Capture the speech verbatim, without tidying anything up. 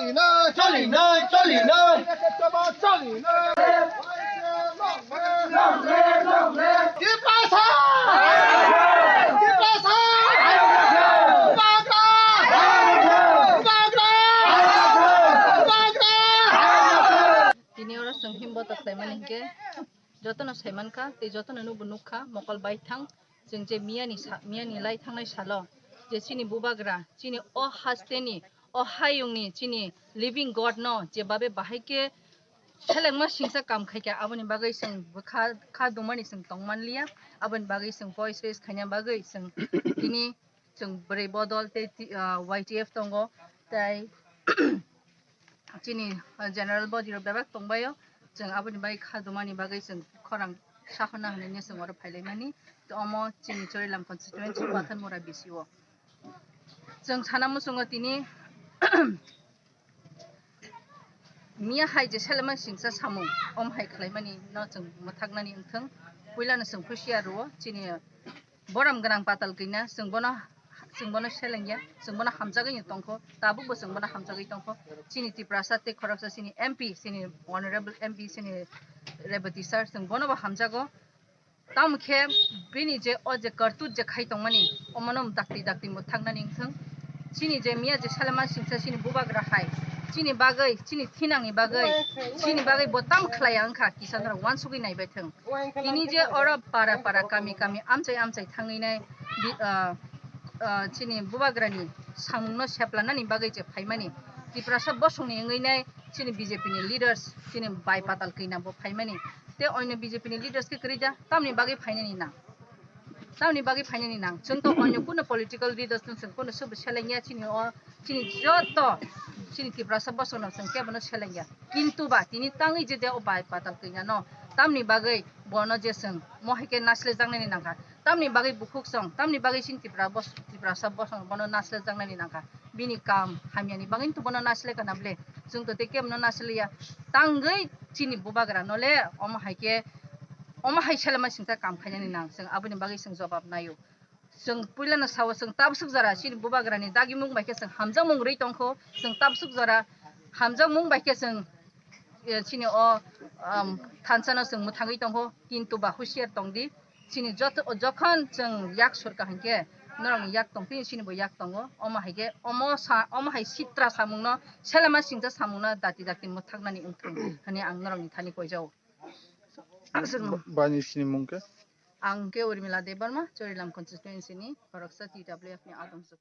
Choli noi, choli noi. Tiprasa! Tiprasa! Bubagra! Bubagra! Bubagra! Tini oro chwng himbo ta khlaimani hinkhe jotono saimankha tei jotono nubo nukha mokol baithang. Chwng je miyani sa-, miyani lai thangnai salo je chini bubagra, chini o hasteni, o hayungni, chini living God no je babe bahai khe selengma singsa kam khaikha, aboni bagwi chwng bwkha kha dumani chwng tongmanliya, aboni bagwi chwng voice raise khaina bagwi chwng tini chwng bwrwi bodol tei ti-, ah, Y T F tongo, tei chini, ah, general body rok bebak tongbaio, chwng aboni bagwi kha dumani bagwi chwng khorang sahorna hwnwi chwng oro phailaimani. Tei omo chini Chorilam constituency Pathanmura B C O. Chwng sana muchungo tini miya hai je selema singsa samung om hai khlaimani no chwng mwthaknani wngthwng, puilano chwng husiar rwo chini borom gwnang patal kanya, chwng bono, chwng bono selengya, chwng bono hamjagwi tongkho, tabukbo chwng bono hamjagwi tongkho. Chini Tiprasa tei khoroksa chini M P, chini honorable M P, chini Rebati sir, chwng bono bo hamjago. Tamo khe bini je o je kartut je khai tongmani, omono dakti dakti mwthaknani wngthwng. Chini je miya je salama singsa chini bubagra hai, chini bagwi, chini thinangni bagwi, chini bagwi bo tam khlaiya wngkha, kisa norok uansugwi naibaithwng. Tini je oro para para, kami kami, amchai amchai thangwi nai bi-, ah, ah, chini bubagrani samungno seplanani bagwi je phaimani, Tiprasa bosongni wngwi nai chini B J P ni leaders, chini bai patal kina bo phaimani. Tei oino B J P ni leaders khe kwrwi da, tamni bagwi phainani nang? Tamni bagwi phainani nang? Chwng to oino kuno political leaders no chwng kuno sobo selengya, chini o, chini joto chini Tiprasa bosongno chwng kebono selengya. Kintu ba tini tangwi je de o bai patal kina no, tamni bagwi bono je chwng mohai khe naisle jaknani nangkha? Tamni bagwi bukhuk song, tamni bagwi chini Tipra bos-, Tiprasa bosong bono naisle jaknani nangkha? Bini kam hamyani bagwi to bono naisle kana ble? Chwng to tei kebono naisle ya. Tangwi chini bubagra no le omo hai khe, omo hai selema singsa kam khainani nang, chwng aboni bagwi chwng jobab naio. Chwng puilano sao, chwng tabsuk jora chini bubagrani dagimung bai khe chwng hamjakmung rwi tongkho, chwng tabsuk jora hamjakmung bai khe chwng, eh, chini o, um, thansa no chwng mwthangwi tongkho, kintu ba husiar tongdi. Chini joto, jokhon chwng yak sur kaham khe norokni yak tong phini chini bo yak tongo. Omo hai khe omo sa, omo hai sitra samungno, selema singsa samungno dati dati mwthaknani wngthung hwnwi ang norokni thani koijao. Aswk. Ba-, bani sini mung khe? Ang khe Urmila Debbarma, Chorilam constituency ni khoroksa T W F ni adong suk.